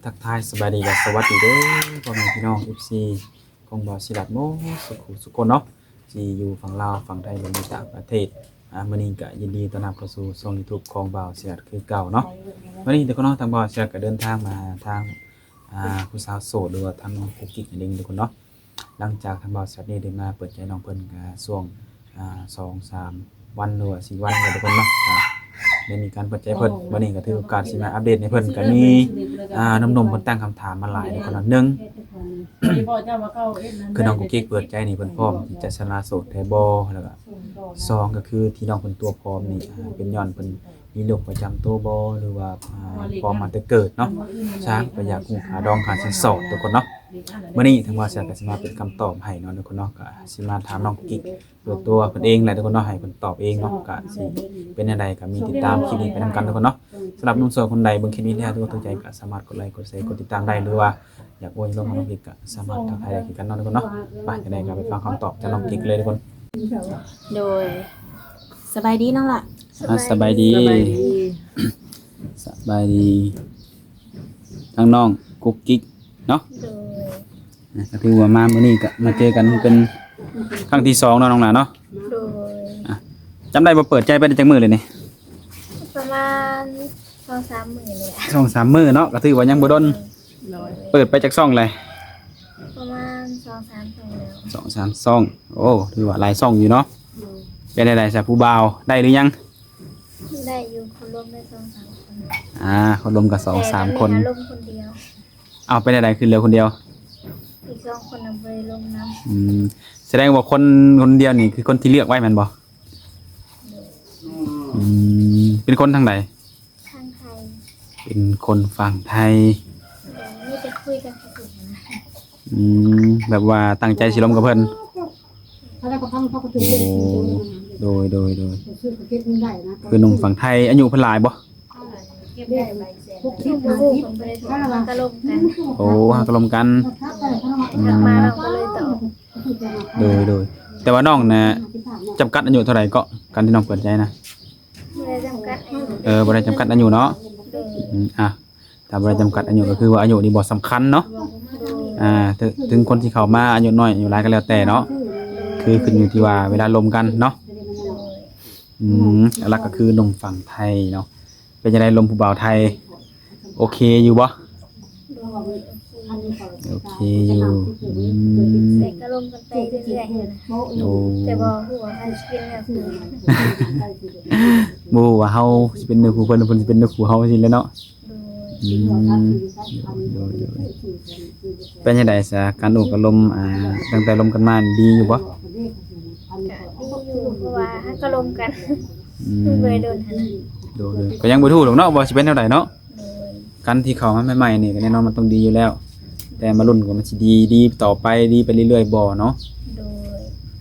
ທັກທາຍສະບາຍດີ ແລະ ສະຫວັດດີເດີ ພໍ່ແມ່ພີ່ນ້ອງ ເອັຟຊີ ຂອງບ່າວສີລັດໝົດສູ່ຜູ້ສູ່ຄົນເນາະ ທີ່ຢູ່ຝັ່ງລາວ ຝັ່ງໄທ ຫຼື ຢູ່ຕ່າງປະເທດ. ອາ ມື້ນີ້ກະຍິນດີຕ້ອນຮັບເຂົ້າສູ່ຊ່ອງຢູທູບຂອງບ່າວສີລັດຄືເກົ່າເນາະ. ມື້ນີ້ທຸກຄົນເນາະ ທາງບ່າວສີລັດກະເດີນທາງມາທາງ ອາ ຜູ້ສາວໂສດ ຫຼືວ່າທາງນ້ອງກຸກກິກນັ້ນເອງທຸກຄົນເນາະ. ຫຼັງຈາກທາງບ່າວສຽດນີ້ໄດ້ມາເປີດໃຈນ້ອງເພິ່ນກະຊ່ວງ ອາ ສອງສາມວັນ ຫຼືວ່າສີ່ວັນແລ້ວທຸກຄົນເນາະ ກະໄດ້ມີການເປີດໃຈເພິ່ນ. ມື້ນີ້ກະຖືໂອກາດຊິມາອັບເດດໃຫ້ເພິ່ນ ກະມີ ອາ ໜຸ່ມໆເພິ່ນຕັ້ງຄຳຖາມມາຫຼາຍທຸກຄົນເນາະ. ໜຶ່ງ ຄືນ້ອງກຸກກິກເປີດໃຈນີ້ ເພິ່ນພ້ອມທີ່ຈະສະຫຼະໂສດແທ້ບໍ່? ແລ້ວກະສອງ ກະຄືທີ່ນ້ອງເພິ່ນຕົວະພ້ອມນີ້ ອາ ເປັນຍ້ອນເພິ່ນ ມີໂລກປະຈຳໂຕບໍ່ ຫຼືວ່າ ອາ ພ້ອມມາແຕ່ເກີດເນາະ. ສາມ ກະຢາກຮູ້ຄ່າດອງຄ່າສິນສອດທຸກຄົນເນາະ. ມື້ນີ້ທາງບ່າວສຽດກະຊິມາເປັນຄຳຕອບໃຫ້ເນາະທຸກຄົນເນາະ. ກະຊິມາຖາມນ້ອງກຸກກິກໂດຍຕົວເພິ່ນເອງແຫຼະທຸກຄົນເນາະ ໃຫ້ເພິ່ນຕອບເອງເນາະ. ກະຊິເປັນແນວໃດກະມີຕິດຕາມຄລິບນີ້ໄປນຳກັນທຸກຄົນເນາະ. ສຳລັບໜຸ່ມໂສດຄົນໃດເບິ່ງຄລິບນີ້ແລ້ວຖືວ່າຖືກໃຈ ກະສາມາດກົດໄລ ກົດແຊ ກົດຕິດຕາມໄດ້ ຫຼືວ່າ ຢາກໂອ້ຢາກລົມກັບນ້ອງກິກກະສາມາດທັກທາຍໄດ້ຄືກັນເນາະທຸກຄົນເນາະ. ໄປ ຈັ່ງໃດກະໄປຟັງຄຳຕອບຈາກນ້ອງກິກເລີຍທຸກຄົນ. ໂດຍ ສະບາຍດີນ້ອງຫຼ້າ. ອ່າ ສະບາຍດີ ສະບາຍດີ ສະບາຍດີ ທັງນ້ອງກຸກກິກເນາະ. ໂດຍ ອ່າ ກະຖືວ່າມາມື້ນີ້ກະມາເຈີກັນເປັນຄັ້ງທີສອງເນາະນ້ອງຫຼ້າເນາະ. ໂດຍ ອ່າ ຈຳໄດ້ບໍ່ ເປີດໃຈໄປໄດ້ຈັກມື້ແລ້ວນີ້? ປະມານສອງສາມມື້ນີ້ແຫຼະ ສອງສາມມື້ເນາະ ກະຖືວ່າຍັງບໍ່ດົນ. ໂດຍ ເປີດໄປຈັກຊ່ອງແລ້ວ? ປະມານສອງສາມຊ່ອງແລ້ວ ສອງສາມຊ່ອງ. ໂອ້ ຖືວ່າຫຼາຍຊ່ອງຢູ່ເນາະ. ໂດຍ ເປັນໃດໃດຊະ ຜູ້ບ່າວໄດ້ຫຼືຍັງ? ໄດ້ຢູ່ ຄົນລົມໄດ້ສອງສາມຄົນ. ອ່າ ຄົນລົມກະສອງສາມຄົນ ແຕ່ຕອນນີ້ຫາລົມຄົນດຽວ. ເອົາ ເປັນໃດໃດຄືເຫຼືອຄົນດຽວ? ອີກສອງຄົນນະບໍ່ໄດ້ລົມນຳ. ອືມ ສະແດງວ່າຄົນ ຄົນດຽວນີ້ຄືຄົນທີ່ເລືອກໄວ້ແມ່ນບໍ່? ໂດຍ ອືມ ເປັນຄົນທາງໃດ? ທາງໄທ ເປັນຄົນຝັ່ງໄທ. ໂດຍ ມີແຕ່ຄຸຍກັນຊື່ໆນະ. ອືມ ແບບວ່າຕັ້ງໃຈຊິລົມກັບເພິ່ນ. ໂອ້ ໂດຍ ໂດຍ ໂດຍ ຄືໜຸ່ມຝັ່ງໄທ. ອາຍຸເພິ່ນຫຼາຍບໍ່? ບໍ່ຮູ້ ເພິ່ນບໍ່ໄດ້ຖາມ ເຮົາກະລົມກັນ. ໂອ້ ເຮົາກະລົມກັນ. ອືມ ທັກມາເຮົາກະເລີຍຕອບ. ໂດຍ ໂດຍ ແຕ່ວ່ານ້ອງນະ ຈຳກັດອາຍຸເທົ່າໃດເກາະ ການທີ່ນ້ອງເປີດໃຈນະ? ບໍ່ໄດ້ຈຳກັດອາຍຸ. ເອີ ບໍ່ໄດ້ຈຳກັດອາຍຸເນາະ. ໂດຍ ອືມ ອ່ະ ຖ້າບໍ່ໄດ້ຈຳກັດອາຍຸກະຄືວ່າອາຍຸນີ້ບໍ່ສຳຄັນເນາະ. ໂດຍ ອ່າ ເຖິງ ເຖິງຄົນຊິເຂົ້າມາອາຍຸນ້ອຍອາຍຸຫຼາຍກະແລ້ວແຕ່ເນາະ. ໂດຍ ຄືຂຶ້ນຢູ່ທີ່ວ່າເວລາລົມກັນເນາະ. ໂດຍ ອືມ ຫຼັກໆກະຄືໜຸ່ມຝັ່ງໄທເນາະ. ເປັນຈັ່ງໃດ ລົມຜູ້ບ່າວໄທ ໂອເຄຢູ່ບໍ່? ໂດຍ ໂອເຄ ໂອເຄຢູ່. ອືມ ແຕ່ກະລົມກັນໄປເລື້ອຍໆຫັ້ນນະ. ໂອ້ ແຕ່ບໍ່ຮູ້ວ່າເຮົາຊິເປັນເນື້ອຄູ່ ບໍ່ຮູ້ວ່າເຮົາຊິເປັນເນື້ອຄູ່ເພິ່ນ ເພິ່ນຊິເປັນເນື້ອຄູ່ເຮົາຊີ້ແຫຼະເນາະ. ໂດຍ ອືມ ໂດຍ ໂດຍ ໂດຍ. ເປັນຈັ່ງໃດຊະ ການໂອ້ການລົມ ອ່າ ຕັ້ງແຕ່ລົມກັນມານີ້ດີຢູ່ບໍ່? ກະດີຢູ່ ເພາະວ່າເຮົາກະລົມກັນ. ອືມ ບໍ່ໄດ້ດົນຫັ້ນນະ. ໂດຍ ໂດຍ ກະຍັງບໍ່ຮູ້ດອກເນາະ ວ່າຊິເປັນແນວໃດເນາະ. ໂດຍ ການທີ່ເຂົ້າມາໃໝ່ໆນີ້ກະແນ່ນອນມັນຕ້ອງດີຢູ່ແລ້ວ ແຕ່ມາລຸ້ນວ່າມັນຊິດີ ດີຕໍ່ໄປ ດີໄປເລື້ອຍໆບໍ່ເນາະ. ໂດຍ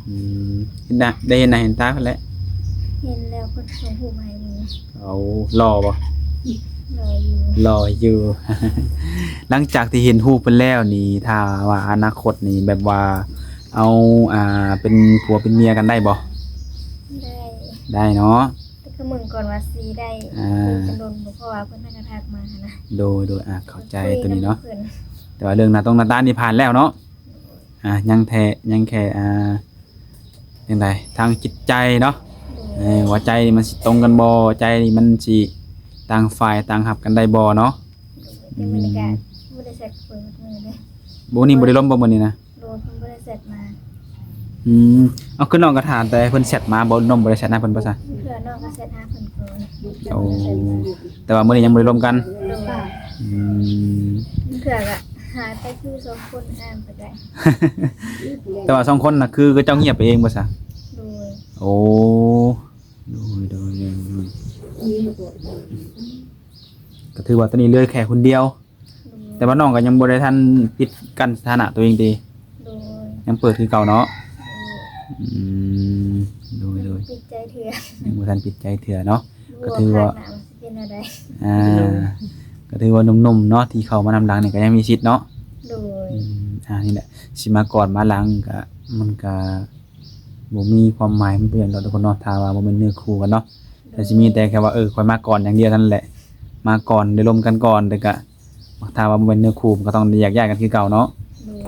ອືມ ເຫັນໜ້າ ໄດ້ເຫັນໜ້າເຫັນຕາເພິ່ນແລ້ວ? ເຫັນແລ້ວ ເພິ່ນສົ່ງຮູບມາໃຫ້ເບິ່ງ. ເອົາ ຫຼໍ່ບໍ່? ຫຼໍ່ຢູ່ ຫຼໍ່ຢູ່. ຫຼັງຈາກທີ່ເຫັນຮູບເພິ່ນແລ້ວນີ້ ຖ້າວ່າອະນາຄົດນີ້ ແບບວ່າເອົາ ອ່າ ເປັນຜົວເປັນເມຍກັນໄດ້ບໍ່? ໄດ້ ໄດ້ເນາະ. ແຕ່ກະເບິ່ງກ່ອນວ່າຊິໄດ້ ອ່າ ຄຸຍກັນດົນບໍ່ ເພາະວ່າເພິ່ນກະທັກມາຫັ້ນນະ. ໂດຍ ໂດຍ ອ່າ ເຂົ້າໃຈໂຕນີ້ເນາະ. ແຕ່ວ່າເລື່ອງໜ້າຕົງໜ້າຕານີ້ຜ່ານແລ້ວເນາະ. ອ່າ ຍັງແຕ່ ຍັງແຄ່ ອ່າ ຈັ່ງໃດ ທາງຈິດໃຈເນາະ. ໂດຍ ເອີ ວ່າໃຈນີ້ມັນຊິຕົງກັນບໍ່ ໃຈນີ້ມັນຊິຕ່າງຝ່າຍຕ່າງຮັບກັນໄດ້ບໍ່ເນາະ. ໂດຍ ແຕ່ມື້ນີ້ກະ ອືມ ບໍ່ໄດ້ແຊັດເພິ່ນມື້ເດ້. ບໍ່ ນີ້ບໍ່ໄດ້ລົມບໍ່ມື້ນີ້ນະ? ໂດຍ ເພິ່ນບໍ່ໄດ້ແຊັດມາ. ອືມ ເອົາ ຄືນ້ອງກະຖາມແຕ່ເພິ່ນແຊັດມາບໍ່ ນ້ອງບໍ່ໄດ້ແຊັດຫາເພິ່ນບໍ່ຊະ? ເທື່ອນ້ອງກະແຊັດຫາເພິ່ນກ່ອນ. ໂອ້ ແຕ່ວ່າມື້ນີ້ຍັງບໍ່ໄດ້ລົມກັນ. ໂດຍ ອືມ ເທື່ອກະຫາໄປຄືສອງຄົນອ່ານໄປໄດ້. ແຕ່ວ່າສອງຄົນນະ ຄືເຂົາເຈົ້າງຽບໄປເອງບໍ່ຊະ? ໂດຍ ໂອ້ ໂດຍ ໂດຍ ໂດຍ ໂດຍ. ກະຖືວ່າຕອນນີ້ເຫຼືອແຄ່ຄົນດຽວ. ໂດຍ ແຕ່ວ່ານ້ອງກະຍັງບໍ່ໄດ້ທັນປິດກັ້ນສະຖານະໂຕເອງຕິ? ໂດຍ ຍັງເປີດຄືເກົ່າເນາະ. ໂດຍ ອືມ ໂດຍ ໂດຍ ຍັງບໍ່ປິດໃຈເທື່ອ ຍັງບໍ່ທັນປິດໃຈເທື່ອເນາະ. ກະຖືວ່າ ອ່າ ກະຖືວ່າໜຸ່ມໆເນາະ ທີ່ເຂົ້າມານຳຫຼັງນີ້ກະຍັງມີສິດເນາະ. ໂດຍ ອືມ ອ່າ ນີ້ແຫຼະ ຊິມາກ່ອນມາຫຼັງກະ ມັນກະບໍ່ມີຄວາມໝາຍ ມັນບໍ່ຫຍັງດອກທຸກຄົນເນາະ ຖ້າວ່າບໍ່ແມ່ນເນື້ອຄູ່ກັນເນາະ. ໂດຍ ກະຊິມີແຕ່ແຄ່ວ່າ ເອີ ຂ້ອຍມາກ່ອນຢ່າງດຽວເທົ່ານັ້ນແຫຼະ ມາກ່ອນ ໄດ້ລົມກັນກ່ອນ ແຕ່ກະ ຖ້າວ່າບໍ່ແມ່ນເນື້ອຄູ່ ມັນກໍຕ້ອງໄດ້ແຍກຍ້າຍກັນຄືເກົ່າເນາະ. ໂດຍ.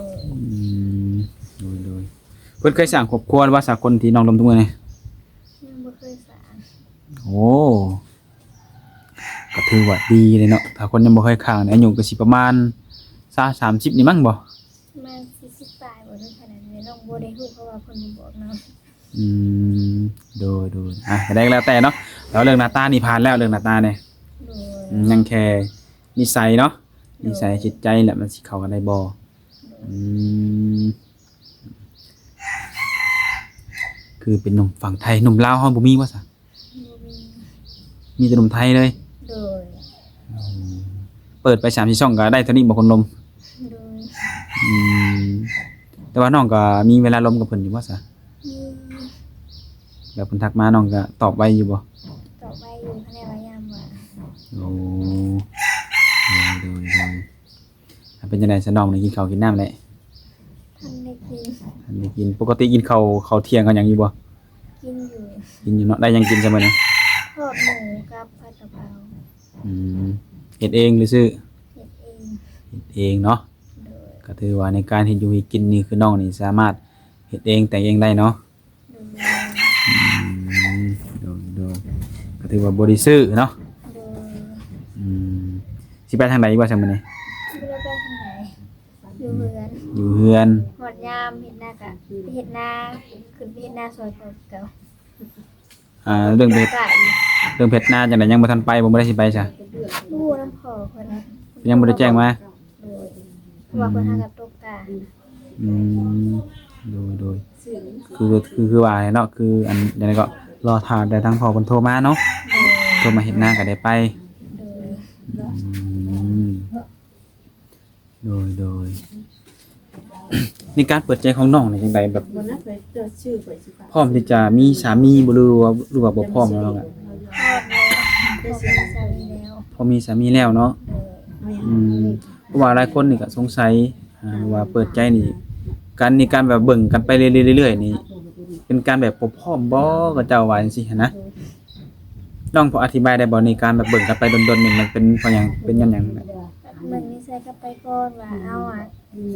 ອືມ ໂດຍໆ. ເພິ່ນເຄີຍສ້າງຄອບຄົວແລ້ວບໍ່ຊະ ຄົນທີ່ນ້ອງລົມທຸກມື້ນີ້? ຍັງບໍ່ເຄີຍສ້າງ. ໂອ້ ກໍຖືວ່າດີເດ້ເນາະ ຖ້າຄົນຍັງບໍ່ເຄີຍສ້າງນີ້ ອາຍຸກໍຊິປະມານຊາວ ສາມສິບນີ້ມັ້ງບໍ? ປະມານສີ່ສິບປາຍບໍ່ເຖິງຂະໜາດນີ້ ນ້ອງບໍ່ໄດ້ຮູ້ ເພາະວ່າເພິ່ນບໍ່ບອກນ້ອງ. ອືມ ໂດຍໆ. ອ່ະ ກໍໄດ້ ແລ້ວແຕ່ເນາະ ແລ້ວເລື່ອງໜ້າຕານີ້ຜ່ານແລ້ວ ເລື່ອງໜ້າຕານີ້. ໂດຍ. ອືມ ຍັງແຄ່ນິໄສເນາະ. ໂດຍ. ນິໄສຈິດໃຈແຫຼະ ມັນຊິເຂົ້າກັນໄດ້ບໍ່? ໂດຍ. ອືມ ຄືເປັນໜຸ່ມຝັ່ງໄທ ໜຸ່ມລາວເຮົາບໍ່ມີບໍ່ຊະ? ບໍ່ມີ. ມີແຕ່ໜຸ່ມໄທເລີຍ? ໂດຍ. ອືມ ເປີດໄປສາມສີ່ຊ່ອງກໍໄດ້ເທົ່ານີ້ບໍ່ຄົນລົມ? ໂດຍ. ອືມ ແຕ່ວ່ານ້ອງກໍມີເວລາລົມກັບເພິ່ນຢູ່ບໍ່ຊະ? ມີ. ແບບເພິ່ນທັກມາ ນ້ອງກໍຕອບໄວຢູ່ບໍ່? ຕອບໄວຢູ່ ຄັນແນວ່າຍາມວ່າງ. ໂອ້ ໂດຍໆ. ເປັນຈັ່ງໃດຊະ ນ້ອງໄດ້ກິນເຂົ້າກິນນ້ຳແລ້ວ? ທັນໄດ້ກິນ. ທັນໄດ້ກິນ. ປົກກະຕິກິນເຂົ້າ ເຂົ້າທ່ຽງເຂົ້າຫຍັງຢູ່ບໍ່? ກິນຢູ່. ກິນຢູ່ເນາະ. ໄດ້ຫຍັງກິນຊະມື້ນີ້? ທອດໝູກັບຜັດກະເພົາ. ອືມ ເຮັດເອງຫຼືຊື້? ເຮັດເອງ. ເຮັດເອງເນາະ. ໂດຍ. ກໍຖືວ່າໃນການເຮັດຢູ່ເຮັດກິນນີ້ ຄືນ້ອງນີ້ສາມາດເຮັດເອງແຕ່ງເອງໄດ້ເນາະ. ໂດຍ. ອືມ ໂດຍໆ. ກໍຖືວ່າບໍ່ໄດ້ຊື້ເນາະ. ໂດຍ. ອືມ ຊິໄປທາງໃດບໍ່ຊະມື້ນີ້? ບໍ່ໄດ້ໄປທາງໃດ ຢູ່ເຮືອນ. ຢູ່ເຮືອນ. ຮອດຍາມເຮັດນາກະໄປເຮັດນາ ຂຶ້ນໄປເຮັດນາຊ່ອຍພໍ່ເກົ່າ. ອ່າ ເລື່ອງໄປເຮັດ ເລື່ອງໄປເຮັດນາຈັ່ງໃດ ຍັງບໍ່ທັນໄປບໍ່? ບໍ່ໄດ້ຊິໄປຊະ? ບໍ່ຮູ້ນຳພໍ່ເພິ່ນ. ຍັງບໍ່ໄດ້ແຈ້ງມາ? ໂດຍ. ເພາະວ່າເພິ່ນຫາກັບຕົກກາ. ອືມ ໂດຍໆ. ຄື ຄື ຄືວ່າເນາະ ຄືອັນຈັ່ງໃດກໍລໍຖ້າແຕ່ທາງພໍ່ເພິ່ນໂທມາເນາະ. ໂດຍ. ໂທມາເຮັດນາກໍໄດ້ໄປ. ໂດຍ. ອືມ ໂດຍໆ. ໃນການເປີດໃຈຂອງນ້ອງນີ້ຈັ່ງໃດ ແບບ ບໍ່ນະ ໄປເຈົ້າຊື່ໄປຊິ ພ້ອມທີ່ຈະມີສາມີບໍ່ ຫຼືວ່າ ຫຼືວ່າບໍ່ພ້ອມແລ້ວນ້ອງ? ພ້ອມແລ້ວ ພໍມີສາມີແລ້ວ. ພໍມີສາມີແລ້ວເນາະ. ໂດຍ. ອືມ ເພາະວ່າຫຼາຍຄົນນີ້ກໍສົງໄສ ອ່າ ວ່າເປີດໃຈນີ້ ການ ໃນການແບບເບິ່ງກັນໄປເລື້ອຍໆ ເລື້ອຍໆ ນີ້ ເປັນການແບບບໍ່ພ້ອມບໍ່ ເຂົາເຈົ້າວ່າຈັ່ງຊີ້ຫັ້ນນະ. ໂດຍ. ນ້ອງພໍອະທິບາຍໄດ້ບໍ່ ໃນການແບບເບິ່ງກັນໄປດົນໆ ນີ້ ມັນເປັນເພາະຫຍັງ ເປັນຍ້ອນຫຍັງ? ເບິ່ງນິໄສກັນໄປກ່ອນວ່າ ເຮົາອະ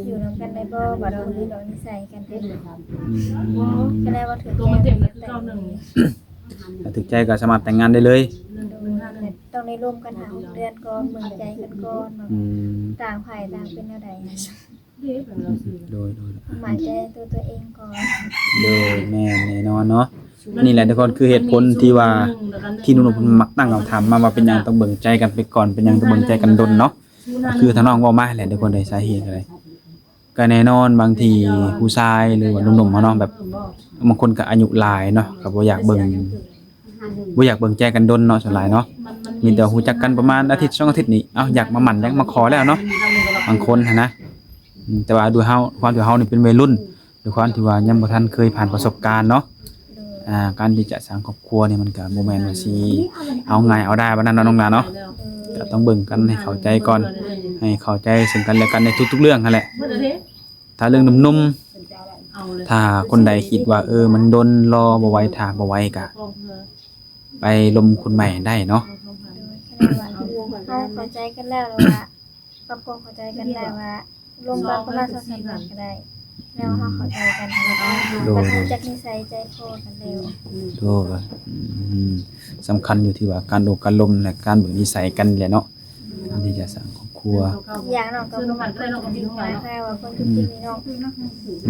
ຢູ່ນຳກັນໄດ້ບໍ່ ບາດເຮົາເບິ່ງດອກນິໄສກັນໄດ້. ອືມ ກໍໄດ້ວ່າຖືກໃຈ ກໍຖືກໃຈກໍສາມາດແຕ່ງງານໄດ້ເລີຍ. ໂດຍ. ແຕ່ຕ້ອງໄດ້ລົມກັນຫ້າຫົກເດືອນກ່ອນ ເບິ່ງໃຈກັນກ່ອນວ່າ ອືມ ຕ່າງຝ່າຍຕ່າງເປັນແນວໃດ. ໂດຍໆ. ໝາຍໃຈໂຕຕົວເອງກ່ອນ. ໂດຍ ແມ່ນ ແນ່ນອນເນາະ. ນີ້ແຫຼະທຸກຄົນ ຄືເຫດຜົນທີ່ວ່າ ທີ່ໜຸ່ມໆ ເພິ່ນມັກຕັ້ງຄຳຖາມມາວ່າ ເປັນຫຍັງຕ້ອງເບິ່ງໃຈກັນໄປກ່ອນ ເປັນຫຍັງຕ້ອງເບິ່ງໃຈກັນດົນເນາະ. ກໍຄືທາງນ້ອງເວົ້າມາແຫຼະທຸກຄົນເດ້ ສາເຫດກໍໄດ້ ກໍແນ່ນອນ ບາງທີຜູ້ຊາຍ ຫຼືວ່າໜຸ່ມໆ ເຮົາເນາະ ແບບບາງຄົນກໍອາຍຸຫຼາຍເນາະ ກໍບໍ່ຢາກເບິ່ງ ບໍ່ຢາກເບິ່ງໃຈກັນດົນເນາະ ສ່ວນຫຼາຍເນາະ. ມີແຕ່ຮູ້ຈັກກັນປະມານອາທິດສອງອາທິດນີ້ ເອົ້າ ຢາກມາໝັ້ນ ຢາກມາຂໍແລ້ວເນາະ ບາງຄົນຫັ້ນນະ. ອືມ ແຕ່ວ່າດ້ວຍເຮົາ ຄວາມທີ່ເຮົານີ້ເປັນໄວລຸ້ນ ດ້ວຍຄວາມທີ່ວ່າຍັງບໍ່ທັນເຄີຍຜ່ານປະສົບການເນາະ. ໂດຍ. ອ່າ ການທີ່ຈະສ້າງຄອບຄົວນີ້ ມັນກໍບໍ່ແມ່ນວ່າຊິເອົາງ່າຍເອົາດາຍປານນັ້ນເນາະ ນ້ອງຫຼ້າເນາະ. ໂດຍ. ກໍຕ້ອງເບິ່ງກັນໃຫ້ເຂົ້າໃຈກ່ອນ ໃຫ້ເຂົ້າໃຈເຊິ່ງກັນແລະກັນໃນທຸກໆເລື່ອງຫັ້ນແຫຼະ. ໂດຍ. ຖ້າເລື່ອງໜຸ່ມໆ ຖ້າຄົນໃດຄິດວ່າ ເອີ ມັນດົນ ລໍບໍ່ໄຫວ ຖ້າບໍ່ໄຫວ ກໍໄປລົມຄົນໃໝ່ໄດ້ເນາະ. ໂດຍ. ຄັນວ່າເຮົາເຂົ້າໃຈກັນແລ້ວ ຫຼືວ່າ ປັບຄວາມເຂົ້າໃຈກັນໄດ້ວ່າ ລົມກັນປະມານສອງສາມເດືອນກໍໄດ້ ແລ້ວເຮົາເຂົ້າໃຈກັນ ໂດຍ ກໍຮູ້ຈັກນິໄສໃຈຄໍກັນແລ້ວ. ໂດຍ. ອືມ ສຳຄັນຢູ່ທີ່ວ່າການໂອ້ການລົມ ແລະ ການເບິ່ງນິໄສກັນແຫຼະເນາະ ການທີ່ຈະສ້າງຄອບຄົວ. ອີກຢ່າງນ້ອງກໍບໍ່ມັກຄົນຈຸກຈິກນະ ຖ້າວ່າຄົນຈຸກຈິກນີ້ນ້ອງ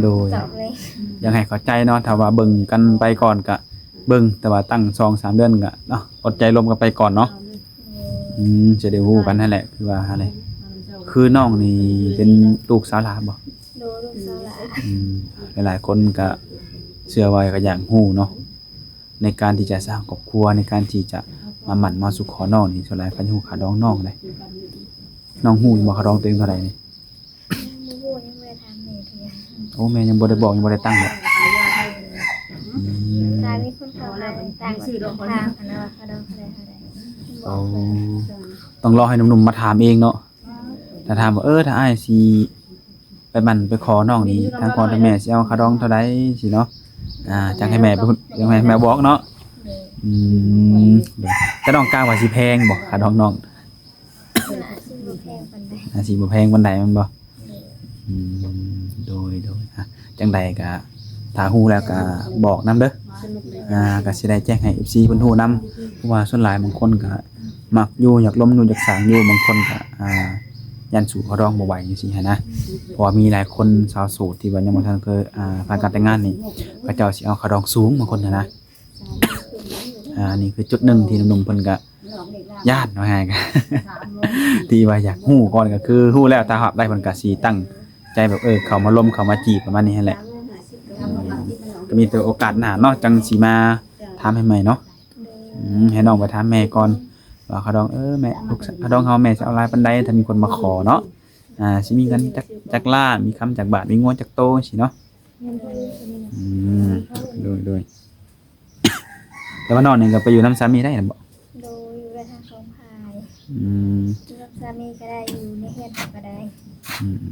ໂດຍ ຕອບເລີຍ. ຢາກໃຫ້ເຂົ້າໃຈເນາະ ຖ້າວ່າເບິ່ງກັນໄປກ່ອນກະ ເບິ່ງ ແຕ່ວ່າຕັ້ງສອງສາມເດືອນກໍເນາະ ອົດໃຈລົມກັນໄປກ່ອນເນາະ. ອືມ ຈະໄດ້ຮູ້ກັນຫັ້ນແຫຼະ ຄືວ່າຫັ້ນແຫຼະ. ຄືນ້ອງນີ້ເປັນລູກສາວຫຼ້າບໍ່? ໂດຍ ລູກສາວຫຼ້າ. ອືມ ຫຼາຍໆຄົນກໍເຊື່ອວ່າກໍຢາກຮູ້ເນາະ ໃນການທີ່ຈະສ້າງຄອບຄົວ ໃນການທີ່ຈະມາໝັ້ນມາສູ່ຂໍນ້ອງນີ້ ສ່ວນຫຼາຍເຂົາຢາກຮູ້ຄ່າດອງນ້ອງເດ້. ນ້ອງຮູ້ຢູ່ບໍ່ ຄ່າດອງຕົວເອງເທົ່າໃດນີ້? ຍັງບໍ່ຮູ້ ຍັງບໍ່ໄດ້ຖາມແມ່ເທື່ອ. ໂອ້ ແມ່ຍັງບໍ່ໄດ້ບອກ ຍັງບໍ່ໄດ້ຕັ້ງເນາະ. ອືມ ຖ້າມີຄົນເຂົ້າຫາຕ່າງປະເທດ ຖາມຫັ້ນນະວ່າຄ່າດອງເທົ່າໃດ ເທົ່າໃດ. ໂອ້ ຕ້ອງລໍໃຫ້ໜຸ່ມໆມາຖາມເອງເນາະ. ຖ້າຖາມວ່າ ເອີ ຖ້າອ້າຍຊິໄປໝັ້ນໄປຂໍນ້ອງນີ້ ທາງພໍ່ທາງແມ່ຊິເອົາຄ່າດອງເທົ່າໃດຊີ້ເນາະ. ອ່າ ຈັ່ງໃຫ້ແມ່ເປັນຄົນ ຈັ່ງໃຫ້ແມ່ບອກເນາະ. ໂດຍ. ອືມ ໂດຍ. ແຕ່ນ້ອງກະວ່າຊິແພງບໍ່ ຄ່າດອງນ້ອງ? ໜ້າຊິບໍ່ແພງປານໃດ. ອາດຊິບໍ່ແພງປານໃດແມ່ນບໍ່? ອືມ ໂດຍ ໂດຍ ອາ ຈັ່ງໃດກະຖ້າຮູ້ແລ້ວກະບອກນຳເດີ ອາ ກະຊິໄດ້ແຈ້ງໃຫ້ເອັຟຊີເພິ່ນຮູ້ນຳ ເພາະວ່າສ່ວນຫຼາຍບາງຄົນກະມັກຢູ່ ຢາກລົມຢູ່ ຢາກສ້າງຢູ່ ບາງຄົນກະ ອາ ຢ້ານສູ້ເຂົ້າດອງບໍ່ໄຫວຈັ່ງຊີ້ຫັ້ນນະ ເພາະວ່າມີຫຼາຍຄົນຊາວໂສດທີ່ວ່າຍັງບໍ່ທັນເຄີຍ ອາ ຜ່ານການແຕ່ງງານນີ້ ເຂົາເຈົ້າຊິເອົາເຂົ້າດອງສູງ ບາງຄົນຫັ້ນນະ ອາ ນີ້ຄືຈຸດໜຶ່ງທີ່ໜຸ່ມໆເພິ່ນກະ ຢ້ານວ່າງ່າຍ ທີ່ວ່າຢາກຮູ້ກ່ອນ ກໍຄືຮູ້ແລ້ວ ຖ້າຮັບໄດ້ເພິ່ນກໍຊິຕັ້ງໃຈແບບ ເອີ ເຂົ້າມາລົມ ເຂົ້າມາຈີບ ປະມານນີ້ຫັ້ນແຫຼະ ອືມ ກໍມີແຕ່ໂອກາດໜ້າເນາະ ຈັ່ງຊິມາຖາມໃຫ້ໃໝ່ເນາະ ອືມ ໃຫ້ນ້ອງໄປຖາມແມ່ກ່ອນວ່າ ຂະດອງ ເອີ ແມ່ ຂະດອງເຮົາແມ່ຊິເອົາຫຼາຍປານໃດ ຖ້າມີຄົນມາຂໍເນາະ ອາ ຊິມີເງິນຈັກ ຈັກລ້ານ ມີຄຳຈັກບາດ ມີງົວຈັກໂຕ ຈັ່ງຊີ້ເນາະ ອືມ ໂດຍ ໂດຍ ແຕ່ວ່ານ້ອງນີ້ກໍໄປຢູ່ນຳສາມີໄດ້ແມ່ນບໍ່? ໂດຍ ຢູ່ໄດ້ທັງສອງຝ່າຍ ອືມ ຢູ່ນຳສາມີກໍໄດ້ ຢູ່ໃນເຮືອນເຮົາກໍໄດ້ ອືມ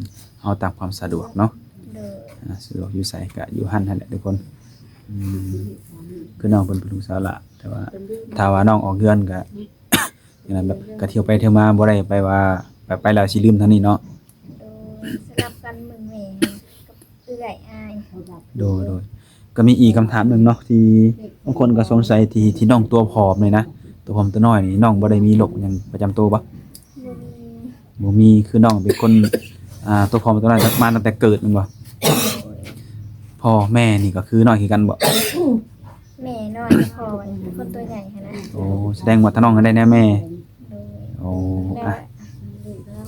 ເອົາຕາມຄວາມສະດວກເນາະ ໂດຍ ອາ ສະດວກຢູ່ໃສກໍຢູ່ຫັ້ນຫັ້ນແຫຼະທຸກຄົນ ອືມ ຄືນ້ອງເພິ່ນເປັນລູກສາວຫຼ້າ ແຕ່ວ່າຖ້າວ່ານ້ອງອອກເຮືອນກໍ ຈັ່ງນັ້ນ ແບບກໍທ່ຽວໄປທ່ຽວມາ ບໍ່ໄດ້ໄປວ່າ ໄປ ໄປແລ້ວຊິລືມທາງນີ້ເນາະ ໂດຍ ສະຫຼັບກັນເບິ່ງແມ່ກັບເອື້ອຍອ້າຍ ໂດຍ ໂດຍ ກໍມີອີກຄຳຖາມໜຶ່ງເນາະ ທີ່ບາງຄົນກໍສົງໄສ ທີ່ ທີ່ນ້ອງຕົວຜອມນີ້ນະ ຕົວຜອມຕົວນ້ອຍນີ້ ນ້ອງບໍ່ໄດ້ມີໂລກຫຍັງປະຈຳຕົວບໍ່? ບໍ່ມີ ບໍ່ມີ ຄືນ້ອງເປັນຄົນ ອ່າ ຕົວຜອມຕົວນ້ອຍມາຕັ້ງແຕ່ເກີດແມ່ນບໍ່? ໂດຍ ພໍ່ແມ່ນີ້ກໍຄືນ້ອຍຄືກັນບໍ່? ແມ່ນ້ອຍ ພໍ່ເປັນຄົນຕົວໃຫຍ່ຫັ້ນນະ ໂອ້ ສະແດງວ່າທາງນ້ອງໄດ້ແນວແມ່ ໂດຍ ໂອ້ ແລ້ວ ອ່ະ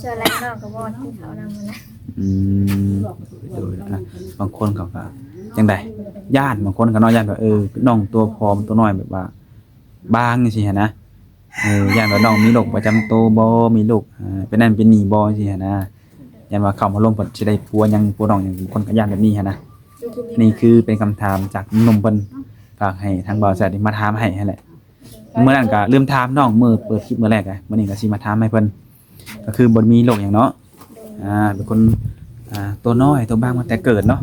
ສ່ວນຫຼາຍນ້ອງກໍບໍ່ກິນເຂົ້ານຳຫັ້ນນະ ອືມ ໂດຍ ອ່ະ ບາງຄົນເຂົາກໍຈັ່ງໃດ ຢ້ານ ບາງຄົນກໍເນາະ ຢ້ານວ່າ ເອີ ນ້ອງຕົວຜອມຕົວນ້ອຍ ແບບວ່າບາງຈັ່ງຊີ້ຫັ້ນນະ ເອີ ຢ້ານວ່ານ້ອງມີໂລກປະຈຳໂຕບໍ່ ມີໂລກ ເປັນນັ້ນເປັນນີ້ບໍ່ ຈັ່ງຊີ້ຫັ້ນນະ ຢ້ານວ່າເຂົ້າມາລົມເພິ່ນຊິໄດ້ຜົວຫຍັງ ຜົວນ້ອງຫຍັງ ບາງຄົນກໍຢ້ານແບບນີ້ຫັ້ນນະ ນີ້ຄືເປັນຄຳຖາມຈາກໜຸ່ມເພິ່ນ ຝາກໃຫ້ທາງບ່າວແຊດນີ້ມາຖາມໃຫ້ຫັ້ນແຫຼະ ມື້ນັ້ນກໍລືມຖາມນ້ອງ ມື້ເປີດຄລິບມື້ແລກ ມື້ນີ້ກໍຊິມາຖາມໃຫ້ເພິ່ນ ກໍຄືບໍ່ໄດ້ມີໂລກຫຍັງເນາະ ໂດຍ ອ່າ ເປັນຄົນ ອ່າ ຕົວນ້ອຍຕົວບາງມາແຕ່ເກີດເນາະ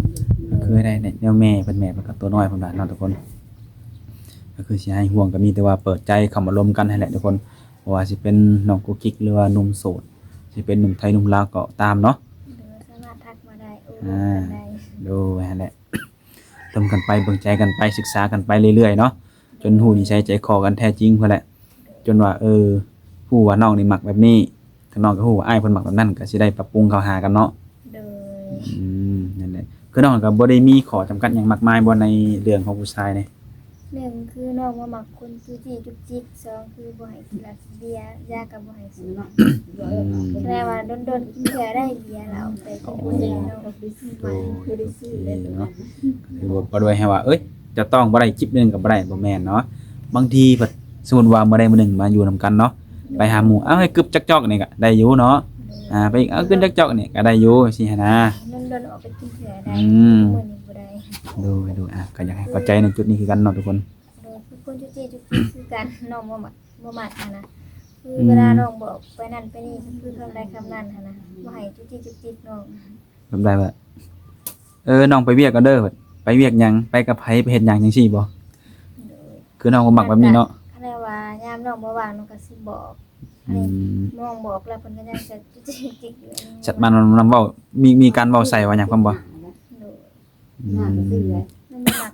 ໂດຍ ກໍຄືໄດ້ແນວແມ່ເພິ່ນ ແມ່ເພິ່ນກໍຕົວນ້ອຍເພິ່ນວ່າເນາະທຸກຄົນ ກໍຄືຊິໃຫ້ຫ່ວງກໍມີແຕ່ວ່າເປີດໃຈເຂົ້າມາລົມກັນຫັ້ນແຫຼະທຸກຄົນ ບໍ່ວ່າຊິເປັນນ້ອງກຸກກິກ ຫຼືວ່າໜຸ່ມໂສດ ຊິເປັນໜຸ່ມໄທໜຸ່ມລາວກໍຕາມເນາະ ໂດຍ ສາມາດທັກມາໄດ້ ໂອ້ ອ່າ ລົມກັນໄດ້ ໂດຍ ຫັ້ນແຫຼະ ລົມກັນໄປ ເບິ່ງໃຈກັນໄປ ສຶກສາກັນໄປເລື້ອຍໆເນາະ ຈົນຮູ້ນິໄສໃຈຄໍກັນແທ້ຈິງພຸ້ນແຫຼະ ຈົນວ່າ ເອີ ຮູ້ວ່ານ້ອງນີ້ມັກແບບນີ້ ຖ້ານ້ອງກໍຮູ້ວ່າອ້າຍເພິ່ນມັກແບບນັ້ນ ກໍຊິໄດ້ປັບປຸງເຂົ້າຫາກັນເນາະ ໂດຍ ອືມ ນັ້ນແຫຼະ ຄືນ້ອງກໍບໍ່ໄດ້ມີຂໍ້ຈຳກັດຫຍັງມາກມາຍບໍ່ ໃນເລື່ອງຂອງຜູ້ຊາຍນີ້? ໜຶ່ງຄືນ້ອງບໍ່ມັກຄົນຈູ້ຈີ້ຈຸກຈິກ ສອງຄືບໍ່ໃຫ້ກິນເຫຼົ້າກິນເບຍ ຢາກໍບໍ່ໃຫ້ສູບ ອືມ ແຕ່ວ່າດົນໆກິນເທື່ອໄດ້ເບຍເຫຼົ້າ ແຕ່ກິນບໍ່ໄດ້ເນາະ ໂດຍ ໂອເຄເນາະ ຄືບໍ່ ບໍ່ໄດ້ໃຫ້ວ່າ ເອີຍ ຈະຕ້ອງບໍ່ໄດ້ ຈິບໜຶ່ງກໍບໍ່ໄດ້ ບໍ່ແມ່ນເນາະ ບາງທີພັດ ສົມມຸດວ່າມື້ໃດມື້ໜຶ່ງມາຢູ່ນຳກັນເນາະ ໄປຫາໝູ່ ເອົາ ໃຫ້ກຶບຈັກຈອກນີ້ກໍໄດ້ຢູ່ເນາະ ອ່າ ໄປອີກ ເອົາ ກຶບຈັກຈອກນີ້ກໍໄດ້ຢູ່ ຊີ້ຫັ້ນນະ ດົນໆອອກໄປກິນເທື່ອໄດ້ ອືມ ມື້ນີ້ບໍ່ໄດ້ ໂດຍ ໂດຍ ອ່າ ກໍຢາກໃຫ້ເຂົ້າໃຈໃນຈຸດນີ້ຄືກັນເນາະທຸກຄົນ ໂດຍ ຄືຄົນຈູ້ຈີ້ຈຸກຈິກຄືກັນ ນ້ອງບໍ່ມັກ ບໍ່ມັກຫັ້ນນະ ຄື ອືມ ເວລານ້ອງບອກໄປນັ້ນໄປນີ້ ຄືຄຳໃດຄຳນັ້ນຫັ້ນນະ ບໍ່ໃຫ້ຈູ້ຈີ້ຈຸກຈິກນ້ອງ ແບບໃດວະ ເອີ ນ້ອງໄປວຽກກ່ອນເດີ ໄປວຽກຫຍັງ ໄປກັບໃຜ ໄປເຮັດຫຍັງ ຈັ່ງຊີ້ບໍ່? ໂດຍ ຄືນ້ອງບໍ່ມັກແບບນີ້ເນາະ ຄັນວ່າຍາມນ້ອງບໍ່ວ່າງ ນ້ອງກໍຊິບອກ ອືມ ນ້ອງບອກແລ້ວເພິ່ນກໍຍັງຈະຈິກໆຢູ່ ຈັດມານຳເວົ້າ ມີ ມີການເວົ້າໃສ່ວ່າຫຍັງພ້ອມບໍ່? ໂດຍ ອືມ ນ້ອງບໍ່ມັກ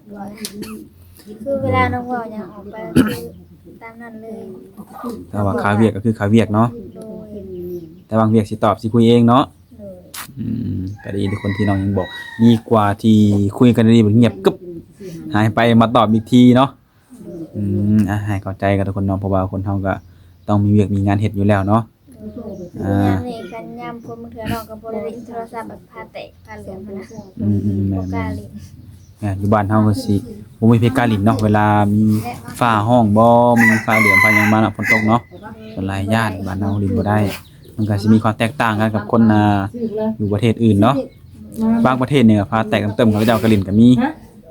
ຄືເວລານ້ອງເວົ້າຫຍັງອອກໄປ ຄືຕາມນັ້ນເລີຍ ຖ້າວ່າຄາວຽກກໍຄືຄາວຽກເນາະ ໂດຍ ແຕ່ວ່າວຽກຊິຕອບ ຊິຄຸຍເອງເນາະ ໂດຍ ອືມ ກໍດີທີ່ຄົນທີ່ນ້ອງຍັງບອກ ດີກວ່າທີ່ຄຸຍກັນດີໆ ບາດງຽບກຶບ ຫາຍໄປມາຕອບອີກທີເນາະ ອືມ ອ່າ ໃຫ້ເຂົ້າໃຈກັນທຸກຄົນເນາະ ເພາະວ່າຄົນເຮົາກໍຕ້ອງມີວຽກມີງານເຮັດຢູ່ແລ້ວເນາະ ໂດຍ ອ່າ ຍາມນີ້ຄັນຍາມຝົນ ບາງເທື່ອນ້ອງກໍບໍ່ໄດ້ຫຼິ້ນໂທລະສັບ ແບບພາແຕກພາເຫຼືອມຫັ້ນນະ ອືມໆ ແມ່ນໆ ບໍ່ກ້າຫຼິ້ນ ແມ່ນ ຢູ່ບ້ານເຮົາກໍຊິບໍ່ມີໃຜກ້າຫຼິ້ນເນາະ ເວລາມີຟ້າຮ້ອງບໍ ມີຟ້າເຫຼືອມຟ້າຫຍັງມາເນາະ ຝົນຕົກເນາະ ສ່ວນຫຼາຍຢ້ານ ບ້ານເຮົາຫຼິ້ນບໍ່ໄດ້ ມັນກໍຊິມີຄວາມແຕກຕ່າງກັນກັບຄົນ ອ່າ ຢູ່ປະເທດອື່ນເນາະ ບາງປະເທດນີ້ກໍຟ້າແຕກເຕີມໆ ເຂົາເຈົ້າກໍຫຼິ້ນກໍມີ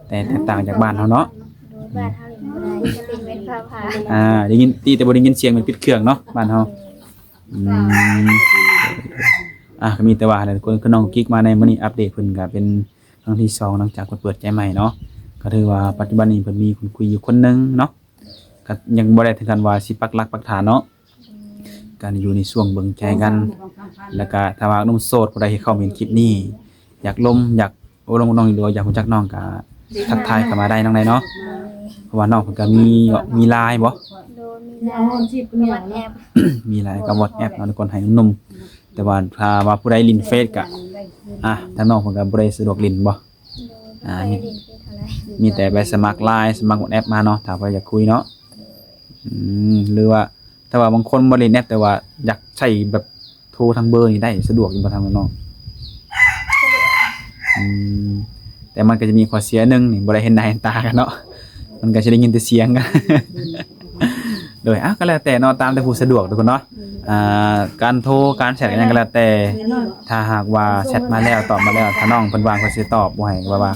ແຕ່ແຕກຕ່າງຈາກບ້ານເຮົາເນາະ ໂດຍ ບ້ານເຮົາຫຼິ້ນບໍ່ໄດ້ ກໍຫຼິ້ນເປັນຟ້າຜ່າ ອ່າ ໄດ້ຍິນ ຕີແຕ່ບໍ່ໄດ້ຍິນສຽງ ແມ່ນປິດເຄື່ອງເນາະ ບ້ານເຮົາ ອືມ ອ່ະ ກໍມີແຕ່ວ່າຫັ້ນແຫຼະທຸກຄົນ ຄືນ້ອງກິກມາໃນມື້ນີ້ ອັບເດດເພິ່ນກໍເປັນຄັ້ງທີສອງ ຫຼັງຈາກເພິ່ນເປີດໃຈໃໝ່ເນາະ ກໍຖືວ່າປັດຈຸບັນນີ້ເພິ່ນມີຄົນຄຸຍຢູ່ຄົນໜຶ່ງເນາະ ກໍຍັງບໍ່ໄດ້ເຖິງຂັ້ນວ່າຊິປັກຫຼັກປັກຖານເນາະ ອືມ ກໍ ກັນຢູ່ໃນຊ່ວງເບິ່ງໃຈກັນ ແລ້ວກະຖ້າວ່າໜຸ່ມໂສດຜູ້ໃດທີ່ເຂົ້າມາເຫັນຄລິບນີ້ ຢາກລົມ ຢາກໂອ້ລົມກັບນ້ອງ ຫຼືວ່າຢາກຮູ້ຈັກນ້ອງ ກະທັກທາຍເຂົ້າມາໄດ້ ນ້ອງໃດເນາະ. ເພາະວ່ານ້ອງເພິ່ນກະມີ ມີ LINE ບໍ່? ໂດຍ ມີ LINE ກັບ WhatsApp ມີ LINE ກັບ WhatsApp ເນາະ ທຸກຄົນ ໃຫ້ໜຸ່ມໆ. ແຕ່ວ່າຖ້າວ່າຜູ້ໃດຫຼິ້ນເຟສກະ ອ່າ ທາງນ້ອງເພິ່ນກະບໍ່ໄດ້ສະດວກຫຼິ້ນບໍ່? ໂດຍ ອ່າ ບໍ່ຄ່ອຍ ມີ ຫຼິ້ນເຟສເທົ່າໃດ ມີແຕ່ໄປສະໝັກ LINE ສະໝັກ WhatsApp ມາເນາະ ຖ້າວ່າຢາກຄຸຍເນາະ. ອືມ ຫຼືວ່າ ແຕ່ວ່າບາງຄົນບໍ່ຫຼິ້ນແອັບ ແຕ່ວ່າຢາກໃຊ້ແບບໂທທາງເບີນີ້ໄດ້ ສະດວກຢູ່ບໍ່ທາງນ້ອງ? ສະດວກ. ອືມ ແຕ່ມັນກໍຈະມີຂໍ້ເສຍໜຶ່ງນີ້ ບໍ່ໄດ້ເຫັນໜ້າເຫັນຕາກັນເນາະ ມັນກໍຊິໄດ້ຍິນແຕ່ສຽງກັນ. ໂດຍ ອ່ະ ກໍແລ້ວແຕ່ເນາະ ຕາມແຕ່ຜູ້ສະດວກທຸກຄົນເນາະ. ອ່າ ການໂທ ການແຊັດ ຫຍັງກໍແລ້ວແຕ່ ຖ້າຫາກວ່າແຊັດມາແລ້ວ ຕອບມາແລ້ວ ຖ້ານ້ອງເພິ່ນວ່າງເພິ່ນຊິຕອບ ບໍ່ໃຫ້ວ່າ ວ່າ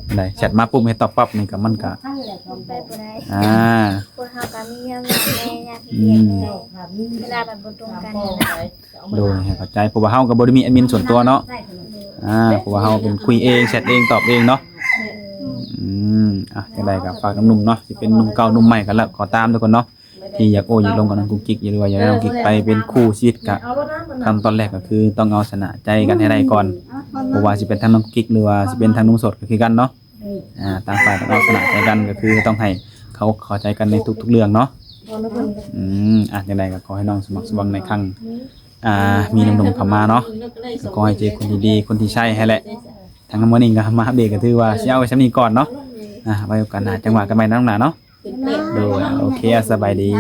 ອັນໃດ ແຊັດມາປຸບໃຫ້ຕອບປັບນີ້ກໍ ມັນກໍ ເປັນໄປບໍ່ໄດ້. ອ່າ ພວກເຮົາກໍມີວຽກງານແດ່ ຍາມເຮັດວຽກແດ່ ອືມ ເວລາມັນບໍ່ຕົງກັນນະ. ໂດຍ ໃຫ້ເຂົ້າໃຈ ເພາະວ່າເຮົາກໍບໍ່ໄດ້ມີແອດມິນສ່ວນຕົວເນາະ. ອ່າ ເພາະວ່າເຮົາເປັນຄຸຍເອງ ແຊັດເອງ ຕອບເອງເນາະ. ອືມ ອ່ະ ຈັ່ງໃດກໍຝາກໜຸ່ມໆເນາະ ຊິເປັນໜຸ່ມເກົ່າໜຸ່ມໃໝ່ກໍແລ້ວກໍຕາມທຸກຄົນເນາະ ທີ່ຢາກໂອ້ຢາກລົມກັບນ້ອງກຸກກິກ ຫຼືວ່າຢາກໃຫ້ນ້ອງກຸກກິກໄປເປັນຄູ່ຊີວິດ ກະຂັ້ນຕອນແລກກໍຄືຕ້ອງເອົາຊະນະໃຈກັນໃຫ້ໄດ້ກ່ອນ ບໍ່ວ່າຊິເປັນທາງນ້ອງກຸກກິກ ຫຼືວ່າຊິເປັນທາງໜຸ່ມໂສດກໍຄືກັນເນາະ. ອ່າ ຕ່າງຝ່າຍຕ້ອງເອົາຊະນະໃຈກັນ ກໍຄືຕ້ອງໃຫ້ເຂົ້າ ເຂົ້າໃຈກັນໃນທຸກໆເລື່ອງເນາະ. ອືມ ອ່ະ ຈັ່ງໃດກໍຂໍໃຫ້ນ້ອງສະໝັກສະຫວັງໃນຄັ້ງ ອ່າ ມີໜຸ່ມໆເຂົ້າມາເນາະ ກໍຂໍໃຫ້ເຈີຄົນທີ່ດີ ຄົນທີ່ໃຊ້ໃຫ້ແຫຼະ. ທາງມື້ນີ້ກໍມາອັບເດດ ກໍຖືວ່າຊິເອົາໄວ້ສ່ຳນີ້ກ່ອນເນາະ. ອ່າ ໄວ້ໂອກາດໜ້າຈັ່ງວ່າກັນໃໝ່ເນາະ ນ້ອງຫຼ້າເນາະ. ໂດຍ ໂອເຄ ສະບາຍດີ.